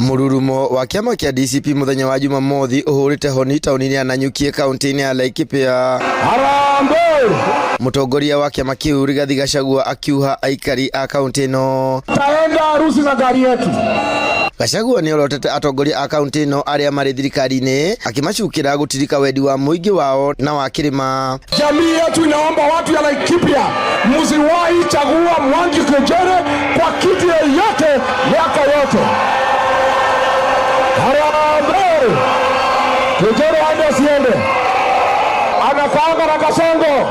Mũrurumo wa kĩama kĩa DCP mũthenya wa Jumamothi ũhũrĩte honi taũni-inĩ ya Nanyuki kaunti-inĩ ya Laikipia. Harambee! Mũtongoria wa kĩama kĩu Rigathi Gachagua akiuha aikari a kaunti ĩno. Taenda harusi na gari yetu. Gachagua nĩ orotete atongoria a kaunti ĩno arĩa marĩ thirikari-inĩ akĩmacukĩra gũtirika wendi wa mũingĩ wao na wa kĩrĩma. Jamii yetu inaomba watu ya Laikipia, msiwahi chagua Mwangi Kiunjuri kwa kiti yeyote miaka yote. Harambee! Kiunjuri aende asiende? Anakaanga na Kasongo,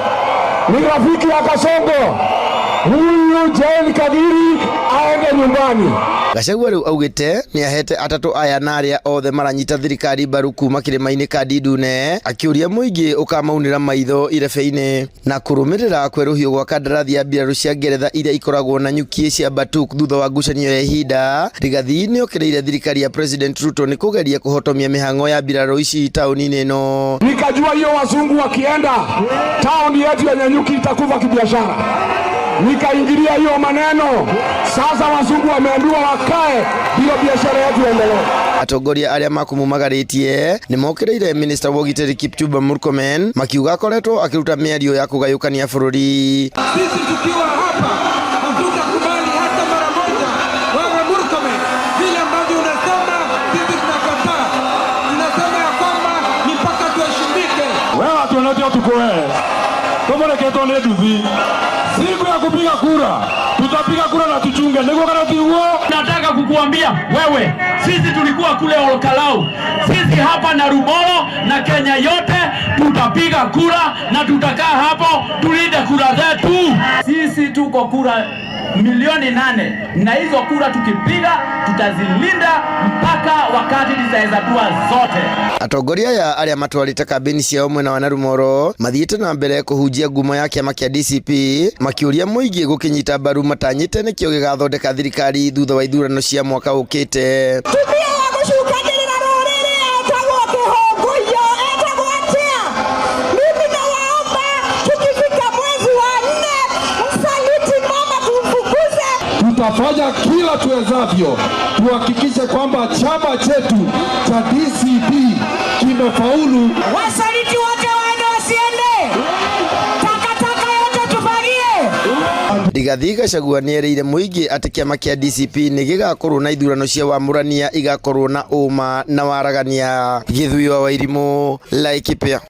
ni rafiki ya Kasongo. Huyu Jane Kagiri aende nyumbani. Gachagua rĩu augĩte nĩ ahete atatũ aya na arĩa othe maranyita thirikari mbaru kuma kĩrĩma-inĩ kandi ndune, akĩũria mũingĩ ũkamaunĩra maitho irebe-inĩ na kũrũmĩrĩra kwerũhio gwa kandarathi ya mbirarũ cia Ngeretha iria ikoragwo Nanyuki cia Batuk thutha wa ngucanio ya ihinda. Rigathi nĩokĩrĩire thirikari ya President Ruto nĩ kũgeria kũhotomia mĩhang'o ya mbirarũ ici taũni-inĩ ĩno. Nikajua hiyo wazungu wakienda tauni yetu ya Nanyuki itakufa kibiashara, nikaingilia hiyo maneno. Sasa wazungu wameambiwa wakae, ndiyo biashara yetu iendelee. Atongoria arĩa makumumagarĩtie nĩ mokĩrĩire minista wa ũgitĩri Kipchumba Murkomen makiuga akoretwo akĩruta mĩario ya kũgayũkania bũrũri. Sisi tukiwa hapa hatutakubali hata mara moja wewe Murkomen, vile ambavyo unasema, sisi tunakataa. Tunasema ya kwamba mipaka tuheshimike. Wewe atuonetie utuku wewe tũmũreketwo nĩ nduthi. Siku ya kupiga kura tutapiga kura na tuchunge nĩguo kana tiguo? Nataka kukuambia wewe, sisi tulikuwa kule Olkalou, sisi hapa Narumoro na Kenya yote tutapiga kura na tutakaa hapo tulinde kura zetu. Sisi tuko kura milioni 8 na hizo kura tukipiga tutazilinda mpaka wakati zitahesabiwa zote. Atongoria aya arĩa matwarĩte kambĩni ciao mwena wa Narumoro mathiĩte na mbere kũhunjia ngumo ya kĩama kĩa DCP, makĩũria mũingĩ gũkĩnyita mbaru matanyĩte nĩkĩo gĩgathondeka thirikari thutha wa ithurano cia mwaka ũkĩte. Tumia wa gũcukanĩrĩra rũrĩrĩ etagwo Kĩhũngũiyo, etagwo atĩa? Mimi nawaomba tukifika mwezi wa nne, msaliti mama tumfukuze. Tutafanya kila tuwezavyo tuhakikishe kwamba chama chetu cha DCP kimefaulu. Wasaliti wote waende wasiende? Takataka yote tufagie. Rigathi Gachagua nĩerĩire mũingĩ atĩ kĩama kĩa DCP nĩ gĩgakorwo na ithurano cia wamũrania igakorwo na ũma na waragania. Gĩthui wa Wairimũ, Laikipia.